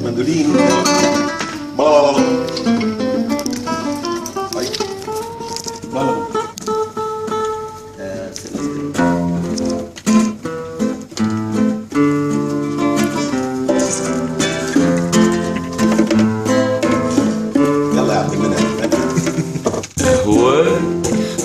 مندولين. بلا بلا. بلا. يلا يا عبد المنعم. أهواك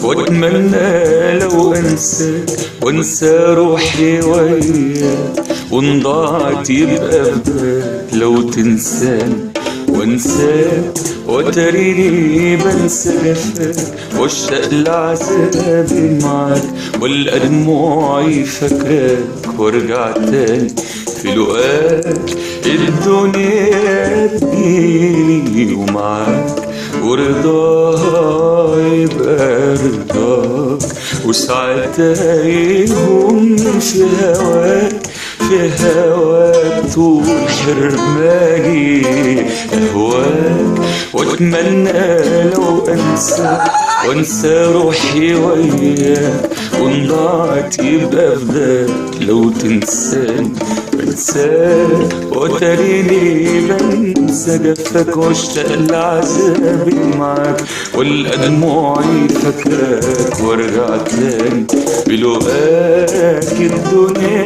وأتمنى لو أنساك وأنسى روحي وياك، وإن ضاعت يبقى فداك لو تنساني وأنساك، وتريني بنسى جفاك واشتاق لعذابي معاك، والقى دموعي فاكراك وارجع تاني في لقاك. الدنيا تجيني ومعاك ورضاها يبقى رضاك، وساعتها يهون في هواك، في هواك طول حرماني. أهواك وأتمنى لو أنساك وأنسى روحي وياك، وإن ضاعت يبقى فداك لو تنساني بنساك، وتريني بنسى جفاك واشتاق لعذابي معاك، والقى دموعي فاكراك وارجع تاني بلقاك. الدنيا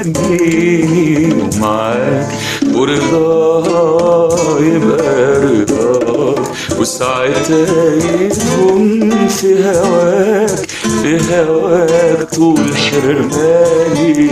تجيني ومعاك ورضاها يبقى رضاك، وساعتها يكون في هواك، في هواك طول حرماني.